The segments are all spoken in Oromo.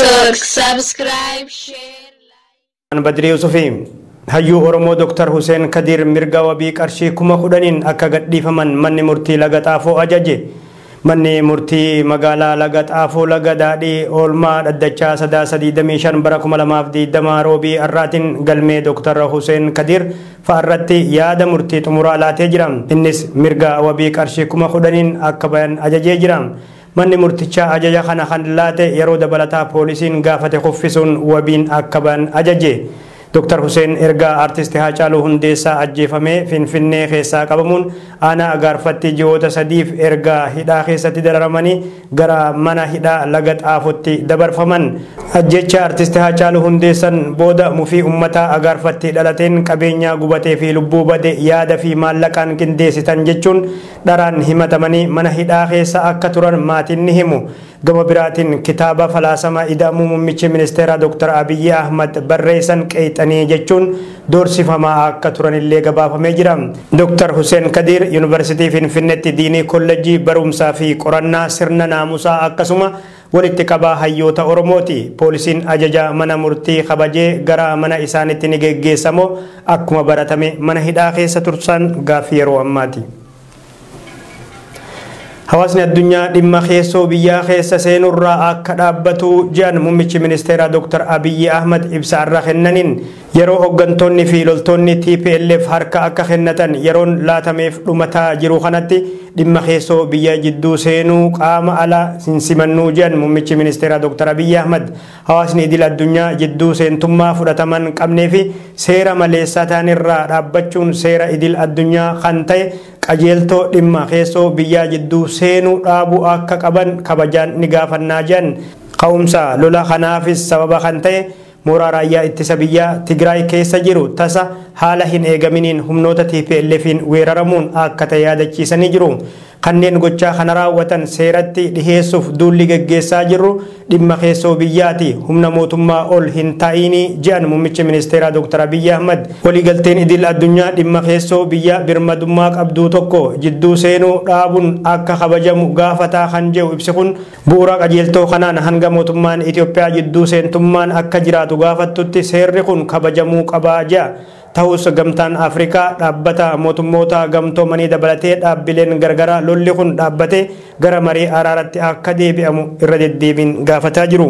Network. Subscribe, share, like. Badrii Yusufi hayyuu Oromoo Dr. Hussein Kadir mirga wabii qarshii 10,000 akka gadhiifaman manni murtii Laga Xaafoo ajaje. Manni murtii magaalaa Laga Xaafoo Laga Daadhii oolmaa dhaddachaa 3/25 bara 2020 roobii har'aatiin galmee Dr. Hussein Kadir fa'arratti yaada murtii xumuraa laatee jira. Innis mirga wabii qarshii 10,000 akka bayan ajajee jira. Manni murtichaa ajaja kana kan laate yeroo dabalataa poolisiin gaafate kuffisuun wabiin akka bayan ajaje. Dr. Hussein erga artisti Haacaaluu Hundeessaa ajjeefamee Finfinnee keessaa qabamuun aanaa Agaarfatti ji'oota 3 erga hidhaa keessatti dararamanii gara mana hidhaa Laga Xaafootti dabarfaman. Ajjecha artisti Haacaaluu Hundeessan booda mufii uummataa Agaarfatti dhalateen qabeenya gubatee fi lubbuu bade yaada fi maallaqaan qindeessitan jechuun dharaan himatamanii mana hidhaa keessa akka turan maatiin ni himu. Gama biraatiin kitaaba falaasama ida'amuu muummichi ministeeraa Dr. Abiyyi Ahmad barreessan qeexanii jechuun doorsifamaa akka turanillee gabaafamee jira. Dr. Hussein Kadir Yuunivarsiitii Finfinneetti diinii kolleejjii barumsaa fi qorannaa sirna naamusaa akkasuma walitti qabaa hayyoota Oromooti. Poolisiin ajaja mana murtii kabajee gara mana isaaniitti ni geggeessamoo akkuma baratame mana hidhaa keessa tursan gaaffii yeroo ammaati. Hawaasni addunyaa dhimma keessoo biyyaa keessa seenurraa akka dhaabbatu jedhan muummichi ministeeraa Dr. Abiyyi Ahmad ibsa irra kennaniin yeroo hooggantoonni fi loltoonni TPLF harka akka kennatan yeroon laatameef dhumataa jiru kanatti dhimma keessoo biyya jidduu seenuu qaama alaa simannuu jedhan muummichi ministeeraa Dr. Abiyyi Ahmad. Hawaasni idil addunyaa jidduu seentummaa fudhataman qabnee fi seera maleessaa ta'anirraa dhaabbachuun seera idil addunyaa kan ta'e qajeeltoo dhimma keessoo biyyaa jidduu seenuu dhaabuu akka qaban kabajaan ni gaafannaa jedhan. Ka'umsa lola kanaafis sababa kan ta'e mooraa raayyaa ittisa biyyaa Tigraay keessa jiru tasa haala hin eegaminiin humnoota TPLF'n weeraramuun akka ta'e yaadachiisanii jiru. Kanneen gochaa kana raawwatan seeratti dhiheessuuf duulli geggeessaa jirru dhimma keessoo biyyaati humna mootummaa ol hin ta'iinii jedhan muummichi ministeeraa Dr. Abiyyi Ahmad. Waliigalteen idil addunyaa dhimma keessoo biyya birmadummaa qabduu tokko jidduu seenuu dhaabuun akka kabajamu gaafataa kan jedhu ibsi kun bu'uura qajeeltoo kanaan hanga mootummaan Itoophiyaa jidduu seentummaan akka jiraatu gaafattutti seerri kun kabajamuu qabaa jedha. Ta'us gamtaan Afrikaa dhaabbata mootummoota gamtoomanii dabalatee dhaabbileen gargaraa lolli kun dhaabbate gara marii araaratti akka deebi'amu irra deddeebiin gaafataa jiru.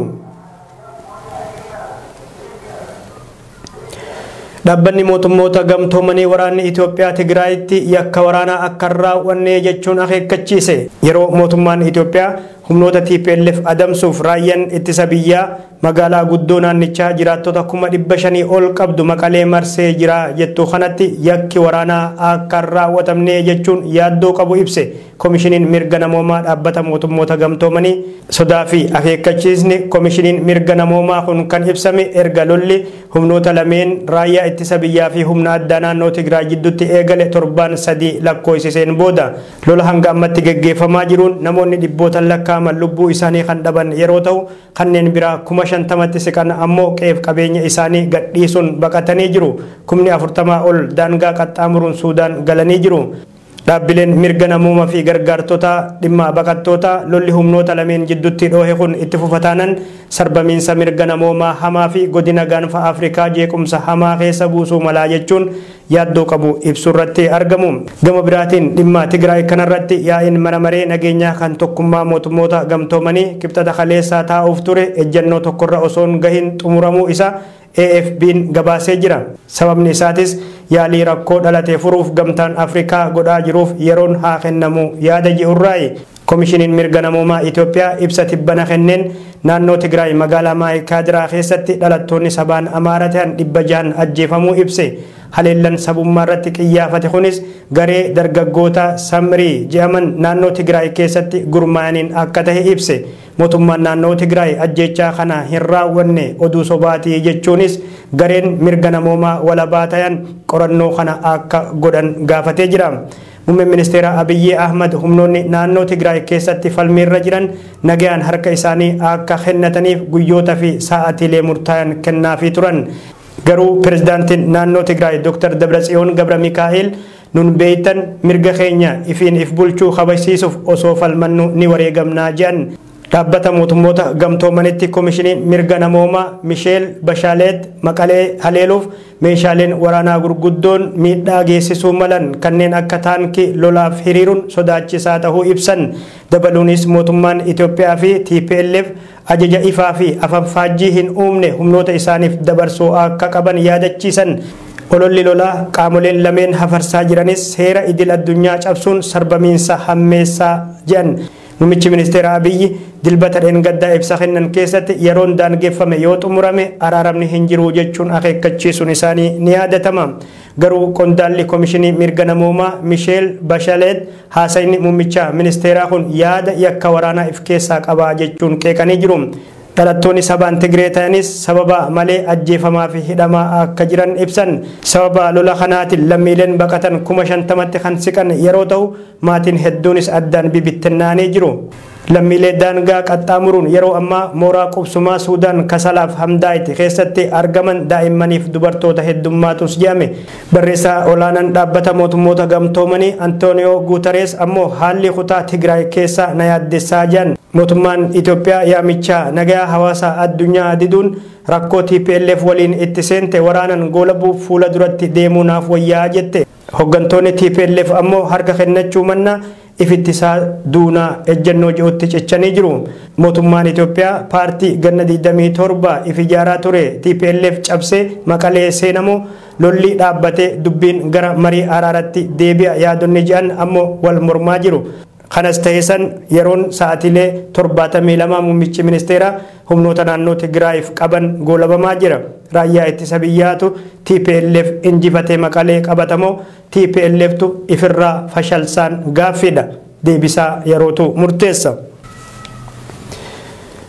Dhaabbanni mootummoota gamtoomanii waraanni Itoophiyaa Tigraayitti yakka waraanaa akka hin raawwanne jechuun akeekkachiise. Yeroo mootummaan Itoophiyaa humnoota TPLF adamsuuf raayyaan ittisa biyyaa magaalaa guddoo naannichaa jiraattota 500,000 ol qabdu Maqalee marsee jira jettu kanatti yakki waraanaa akka hin raawwatamne jechuun yaaddoo qabu ibse. Komishiniin mirga namoomaa dhaabbata mootummoota gamtoomanii sodaa fi akeekkachiisni komishiniin mirga namoomaa kun kan ibsame erga lolli humnoota lameen raayyaa ittisa biyyaa fi humna addaa naannoo Tigraay jidduutti eegale torbaan 3 lakkoofsiseen booda. Lola hanga ammatti geggeeffamaa jiruun namoonni dhibbootaan lakkaa'aman lubbuu isaanii kan dhaban yeroo ta'u kanneen biraa 50,000 siqan ammoo qe'eef qabeenya isaanii gadhiisuun baqatanii jiru. 40,000 ol daangaa qaxxaamuruun Suudaan galanii jiru. Dhaabbileen mirga namoomaa fi gargaartota dhimma baqattoota lolli humnoota lameen jidduutti dhoohe kun itti fufataanan sarbamiinsa mirga namoomaa hamaa fi godina gaanfa Afrikaa jeequmsa hamaa keessa buusuu malaa jechuun yaaddoo qabu ibsu irratti argamu. Gama biraatiin dhimma Tigraay kanarratti yaa'iin mana maree nageenyaa kan tokkummaa mootummoota gamtoomanii kibxata kaleessaa taa'uuf ture ejjennoo tokkorra osoo hin gahin xumuramuu isaa AFP'n gabaasee jira. Sababni isaatis yaalii rakkoo dhalate furuuf gamtaan Afrikaa godhaa jiruuf yeroon haa kennamu yaada jedhurraayi. Komishiniin mirga namoomaa Itoophiyaa ibsa tibbana kenneen naannoo Tigraay magaalaa Maayikaadiraa keessatti dhalattoonni sabaan Amaara ta'an 600 ajjeefamuu ibse. Haleellan sabummaa irratti qiyyaafate kunis garee dargaggoota Samrii jedhaman naannoo Tigraay keessatti gurmaa'aniin akka ta'e ibse. Mootummaan naannoo Tigraay ajjeechaa kana hin raawwanne oduu sobaatii jechuunis gareen mirga namoomaa walabaa ta'an qorannoo kana akka godhan gaafatee jira. Muummeen ministeera Abiyyi Ahmad humnoonni naannoo Tigraay keessatti falmiirra jiran nagayaan harka isaanii akka kennataniif guyyoota fi sa'aatiilee murtaa'an kennaafii turan. Garuu pirezidaantiin naannoo Tigraay Dr. Dabratsiyoon Gabra Mikaa'el nun beeytan mirga keenya ifiin if bulchuu kabajsiisuuf osoo falmannu ni wareegamnaa jedhan. Dhaabbata mootummoota gamtoomanitti koomishiniin mirga namoomaa Misheel Bashaaleet Maqalee haleeluuf meeshaaleen waraanaa gurguddoon miidhaa geessisuu malan kanneen akka taankii lolaaf hiriiruun sodaachisaa ta'uu ibsan. Dabaluunis mootummaan Itoophiyaa fi TPLF ajaja ifaa fi afanfaajjii hin uumne humnoota isaaniif dabarsuu akka qaban yaadachiisan. Ololli lolaa qaamoleen lameen hafarsaa jiranis seera idil addunyaa cabsuun sarbamiinsa hammeessaa jedhan. Muummichi ministeera Abiyyi dilbata dheengaddaa ibsa kennan keessatti yeroon daangeffame yoo xumurame araaramni hin jiru jechuun akeekkachiisuun isaanii ni yaadatama. Garuu qondaalli koomishinii mirga namoomaa Misheel Bashaleet haasayni muummicha ministeeraa kun yaada yakka waraanaa if keessaa qaba jechuun qeeqanii jiru. Dhalattoonni sabaan Tigree ta'anis sababa malee ajjeefamaa fi hidhamaa akka jiran ibsan. Sababa lola kanaatiin lammiileen baqatan 50,000tti kan siqan yeroo ta'u maatiin hedduunis addaan bibittinnaanii jiru. Lammiilee daangaa qaxxaamuruun yeroo ammaa mooraa qubsumaa Suudaan Kasalaaf Hamdaayiti keessatti argaman daa'immaniif dubartoota heddummatus jedhame. Barreessaa olaanaan dhaabbata mootummoota gamtoomanii Antooniyoo Guutarees ammoo haalli kutaa Tigraay keessa na yaaddessaa jiran. Mootummaan Itoophiyaa yaamichaa nagaa hawaasa addunyaa diduun rakkoo TPLF waliin itti seente waraanan goolabuuf fuula duratti deemuu naaf wayyaa jette. Hooggantoonni TPLF ammoo harka kennachuu mannaa ifittisaa duunaa ejjennoo ji'utti cichanii jiru. Mootummaan Itoophiyaa paartii ganna 27 if ijaaraa ture TPLF cabsee Maqalee seenamoo lolli dhaabbatee dubbiin gara marii araaratti deebi'a yaadonni ji'an ammoo wal mormaa jiru. Kanas ta'e san yeroon sa'aatiilee 72 muummichi ministeeraa humnoota naannoo Tigraayiif qaban goolabamaa jira. Raayyaa ittisa biyyaatu TPLF injifatee Maqalee qabatamoo TPLFtu ifirraa fashalsaan gaaffiidha. Deebisaa yerootu murteessa.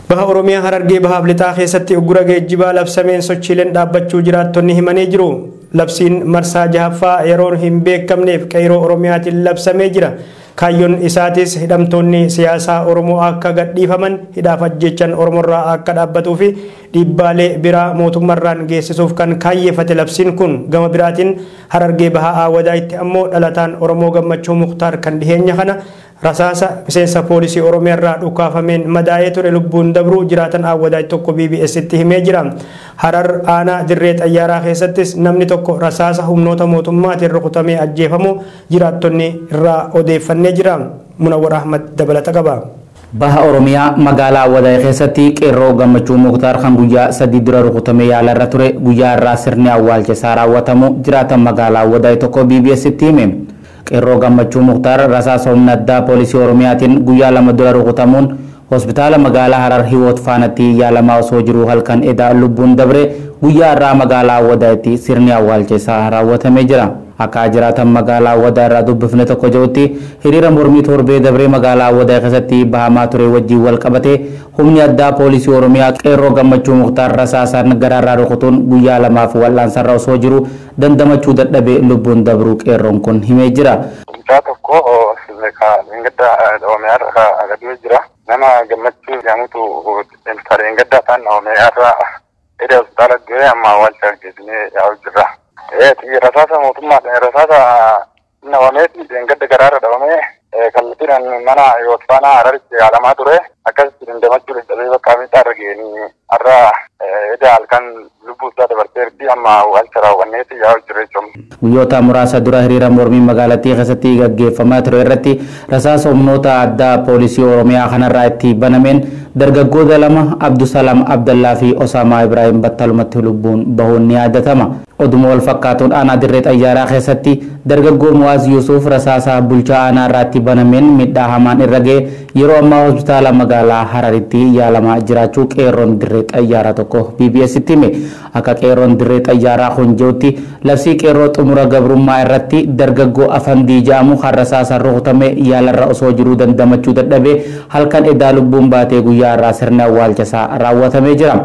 Baha Oromiyaa Harargee Bahaaf Lixaa keessatti uggura geejjibaa labsameen sochiileen dhaabbachuu jiraattonni himanii jiru. Labsiin marsaa jahaffaa yeroon hin beekamneef qeeroo Oromiyaatiin labsamee jira. Kaayyoon isaatis hidhamtoonni siyaasaa Oromoo akka gadhiifaman hidhaaf ajjechan Oromoorraa akka dhaabbatuu fi dhiibbaalee biraa mootummaarraan geessisuuf kan kaayyeeffate labsiin kun gama biraatiin Harargee Bahaa Awwadaayitti ammoo dhalataan Oromoo Gammachuu Muktaar kan dhiheenya kana rasaasa miseensa poolisii Oromiyaarraa dhukaafameen madaa'ee ture lubbuun dabruu jiraatan Awwadaay tokko BBStti himee jira. Harar aanaa dirree xayyaaraa keessattis namni tokko rasaasa humnoota mootummaatiin rukutamee ajjeefamu jiraattonni irraa odeeffannee jira. Munawwar Ahmad dabalata qaba. Baha Oromiyaa magaalaa Awwadaay keessatti qeerroo Gammachuu Muktaar kan guyyaa 3 dura rukutamee yaalarra ture guyyaa irraa sirni awwaalcha isaa raawwatamu jiraatan magaalaa Awwadaay tokko BBStti hime. Qeerroo Gammachuu Muktaar rasaasa humna addaa poolisii Oromiyaatiin guyyaa 2 dura rukutamuun hospitaala magaalaa Harar Hiwoot faanatti yaalamaa osoo jiruu halkan edaa lubbuun dabre guyyaa irraa magaalaa Awwadaayitti sirni awwaalcha isaa raawwatamee jira. Akka jiraatan magaalaa Awwadaa irraa dubbifne tokko jirutti hiriira mormii torbee dabree magaalaa Awwadaa keessatti bahamaa ture wajjin wal qabate humni addaa poolisii Oromiyaa qeerroo Gammachuu Muktaar rasaasaan garaarraa rukutuun guyyaa 2 wal'aansarra osoo jiru dandamachuu dadhabee lubbuun dabruu qeerroon kun himee jira. Mucaa tokko Oromiyaa irraa agaduu jira. Nama Gammachuu jedhamutu dheengaddaa ta'an Oromiyaa irraa hidha hospitaala ga'ee amma awwaalcha geessinee yaa'u jirra. Rasaasa mootummaa rasaasa dhawameeti dheengadda garaarra dhawamee kallattiidhaan mana Yootfaanaa Hararitti yaalamaa ture. Akkasitti dandamachuu dadhabee bakka miidhaa irra ga'anii har'a hidha halkan lubbuu isaa dabarteerti amma awwaalcha raawwanneeti yaa'u jirra jechuudha. Guyyoota muraasa dura hiriira mormii magaalattii keessatti gaggeeffamaa ture irratti rasaasa humnoota addaa poolisii Oromiyaa kanarraa itti banameen dargaggoota lama Abdusalaam Abdallaa fi Osaamaa Ibrahim battalumatti lubbuun bahuun ni yaadatama. Oduma wal fakkaatuun aanaa dirree xayyaaraa keessatti dargaggoo Mu'aaz Yuusuf rasaasa bulchaa aanaa irratti banameen miidhaa hamaan irra ga'e yeroo ammaa hospitaala magaalaa Hararitti yaalamaa jiraachuu qeerroon dirree xayyaaraa tokko BBStti hime. Akka qeerroon dirree xayyaaraa kun jirutti labsii qeerroo xumura gabrummaa irratti dargaggoo Afandii jedhamu kan rasaasaan rukutame yaalarra osoo jiruu dandamachuu dadhabee halkan edaa lubbuun baatee guyyaa irraa sirna awwaalcha isaa raawwatamee jira.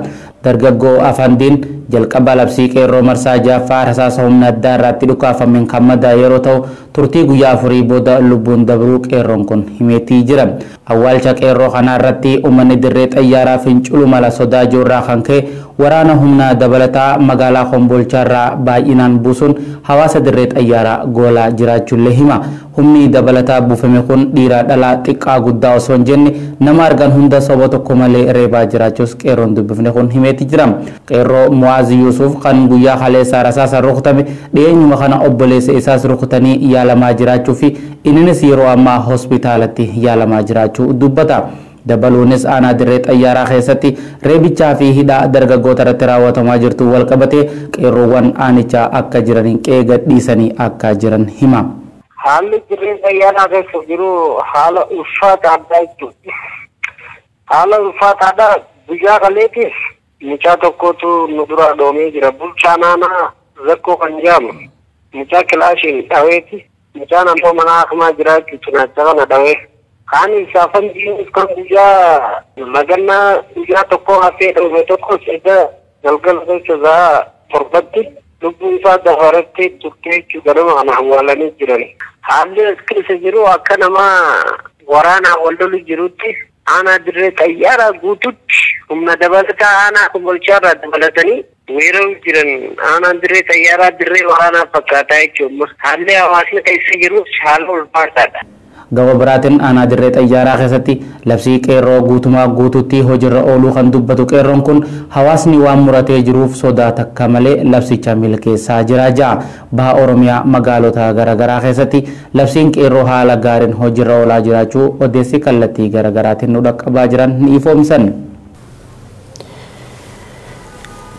Dargaggoo Afandiin jalqaba labsii qeerroo marsaa jaaffaa rasaasa humna addaa irratti dhukaafameen kan madaa'e yeroo ta'u turtii guyyaa 4 booda lubbuun dabruu qeerroon kun himeetii jira. Awwaalcha qeerroo kanaa irratti uummanni dirree xayyaaraa finciluu mala sodaa jiru kan ka'e waraana humna dabalataa magaalaa Kombolchaa irraa baay'inaan buusuun hawaasa dirree xayyaaraa goolaa jiraachuullee hima. Humni dabalataa buufame kun dhiiraa dhalaa xiqqaa guddaa osoo hin jenne nama argan hunda soba tokko malee reebaa jiraachuus qeerroon dubbifne kun himeeti jira. Qeerroo Mu'aaz Yuusuf kan guyyaa kaleessaa rasaasaan rukutame dhiyeenyuma kana obboleessa isaas rukutanii yaalamaa jiraachuu fi innis yeroo ammaa hospitaalatti yaalamaa jiraachuu dubbata. Dabaluunis aanaa dirree xayyaaraa keessatti reebichaa fi hidhaa dargaggoota irratti raawwatamaa jirtu wal qabatee qeerroowwan aanichaa akka jiraniin qe'ee gadhiisanii akka jiran hima. Haalli dirree xayyaaraa keessa jiru haala ulfaataadha jechuudha. Haala ulfaataadha guyyaa kaleetiif mucaa tokkotu nu dura dhoomee jira. Bulchaa naanaa rakkoo kan jedhamu mucaa kilaashiin dhaweeti. Mucaan ammoo mana akamaa jiraachuu cinaacha kana dhawee. Kaan isaa fanjiin kan guyyaa magannaa guyyaa tokko hafee dhoome tokkos edda galgala keessa sa'a 7tti lubbuu isaa dabaratti turtee jechuu ganama kana awwaalanii jiran. Haalli as keessa jiru akka nama waraanaa wal lolu jirutti aanaa dirree xayyaaraa guututti humna dabalataa aanaa kombolchaarraa dabalatanii weeraruu jiran. Aanaan dirree xayyaaraa dirree waraanaa fakkaataa jechuudha. Haalli hawaasni keessa jirus haala ulfaataadha. Gama biraatiin aanaa dirree xayyaaraa keessatti labsii qeerroo guutumaa guututti hojiirra ooluu kan dubbatu qeerroon kun hawaasni waan muratee jiruuf sodaa takka malee labsicha milkeessaa jira ja'a. Baha Oromiyaa magaalota garaagaraa keessatti labsiin qeerroo haala gaariin hojiirra oolaa jiraachuu odeessi kallattii garaagaraatiin nu dhaqqabaa jiran ni ifoomsan.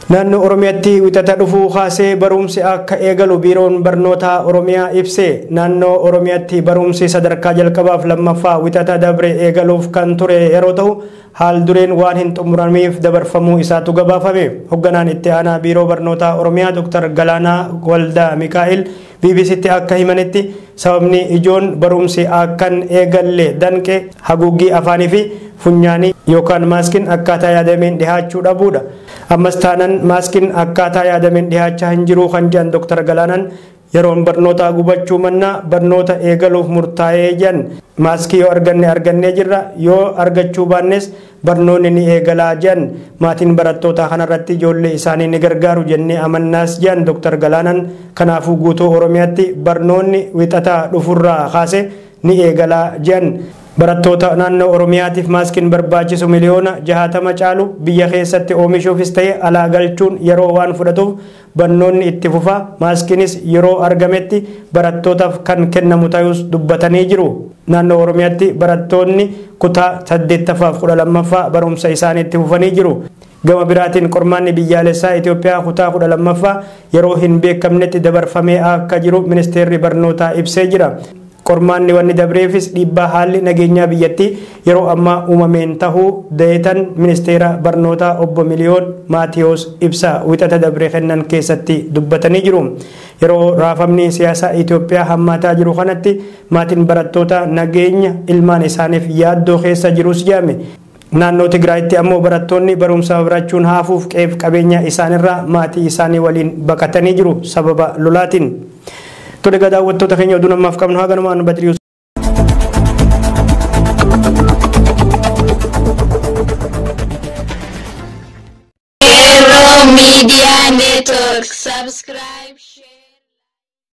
Naannoo Oromiyaatti wixata dhufuu kaasee barumsi akka eegalu biiroon barnoota Oromiyaa ibse. Naannoo Oromiyaatti barumsi sadarkaa jalqabaaf lammaffaa wixata dabre eegaluuf kan ture yeroo ta'u haal dureen waan hin xumuramiif dabarfamuu isaatu gabaafame. Hoogganaan itti aanaa biiroo barnoota Oromiyaa Dr. Galaanaa Waldaa Mikaa'el BBCtti akka himanitti sababni ijoon barumsi akkan eegalle danqe haguuggii afaanii fi funyaanii yookaan maaskiin akkaataa yaadameen dhihaachuu dhabuudha. Ammas taanan maaskiin akkaataa yaadameen dhihaachaa hin jiru kan jedhan Dr. Galaanaan yeroon barnoota gubachuu mannaa barnoota eegaluuf murtaa'ee jedhan. Maaskii yoo arganne argannee jirra, yoo argachuu baannes barnoonni ni eegalaa jedhan. Maatiin barattootaa kanarratti ijoollee isaanii ni gargaaru jennee amannaas jedhan Dr. Galaanaan. Kanaafuu guutuu Oromiyaatti barnoonni wixataa dhufurraa kaase ni eegalaa jedhan. Barattoota naannoo Oromiyaatiif maaskiin barbaachisu 60,000,000 caalu biyya keessatti oomishuufis ta'e alaa galchuun yeroo waan fudhatuuf barnoonni itti fufa. Maaskiinis yeroo argametti barattootaaf kan kennamu ta'us dubbatanii jiru. Naannoo Oromiyaatti barattoonni kutaa 8ffaa fi 12ffaa barumsa isaanii itti fufanii jiru. Gama biraatiin qormaanni biyyaalessaa Itoophiyaa kutaa 12ffaa yeroo hin beekamnetti dabarfamee akka jiru ministeerri barnootaa ibsee jira. Qormaanni wanni dabreefis dhiibbaa haalli nageenyaa biyyattii yeroo ammaa uumameen tahuu deetan ministeera barnootaa obbo Miliyoon Maatiyoos ibsa wixata dabree kennan keessatti dubbatanii jiru. Yeroo raafamni siyaasaa Itoophiyaa hammaataa jiru kanatti maatiin barattoota nageenya ilmaan isaaniif yaaddoo keessa jirus jedhame. Naannoo Tigraayitti ammoo barattoonni barumsa barachuun haafuuf qe'eef qabeenya isaanirraa maatii isaanii waliin baqatanii jiru sababa lolaatiin. Tole egaa daawwattoota keenya oduu namaaf qabnu haa ganumaan Badrii. Qeerroo Media Network subscribe.